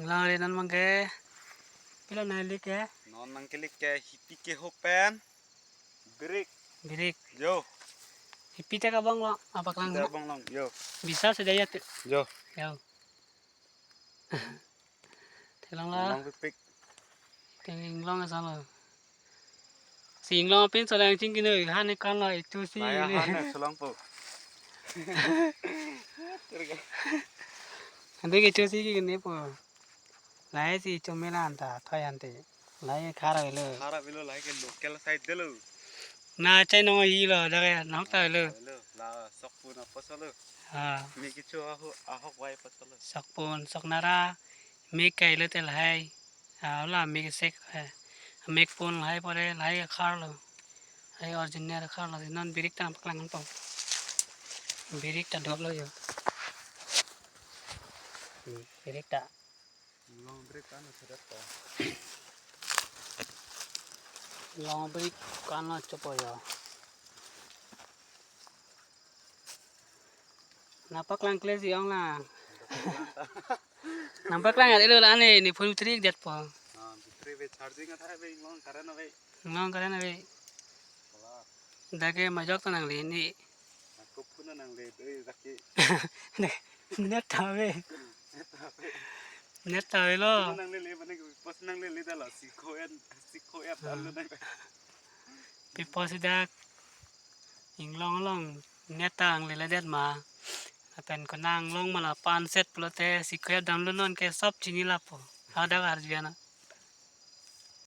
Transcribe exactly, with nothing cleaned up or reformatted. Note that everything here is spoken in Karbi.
Lang ri non abang ke. Pilo nangli ke? Non abang ke lik ke hipi ke hopen. Birik. Birik. Yo. Hipi ta kabang lo, apa kelang? Kita lo? Bang long. Yo. Bisa saja ya, tu. Yo. Yo. Theklong lo. Long pipik. Theklong asal lo. Si inglong apin solang chingki noi, han ni kan lo itu si. Saya ini. Han ni solang po. Ante ke itu si ke ini po. Lahai si chomela anta, thoi ante. Lahai khara velo. Khara velo, lahai ke local side de lo. Na chai nong hi lo, dak ke nong ta velo. Velo, la sokpon apotlo. Ha. Mi kichu ahok, ahok vai apotlo. Sokpon, soknara, mi kai lo te lahai. Ah, la mi sek, eh. Mi pon lahai pore, lahai khar lo. Lahai original khar lo, non birik ta paklang po. Birik ta dolo yo. Hmm, birik ta. Long birik kan sedet to. Long birik kan lo chopo yo. Nangpaklang kle si ong la. Nangpaklang at ilo la ne, ne phone battery det po. Ah, battery be charging athai be long current ave. Long current ave. Wala. Dak ke majok ta nangli ni. Aku pun nangli dei dak ke. Net ta ave. Net ave. Net ta ave lo. Nangli le mane pos nangli le dala sikho en sikho app download nang. Pi pos dak inglong along net ta nangli le det ma. Lapen konat inglong ma la pan set pulote sikho app download non ke sop chini lapo. Hadak arju ana.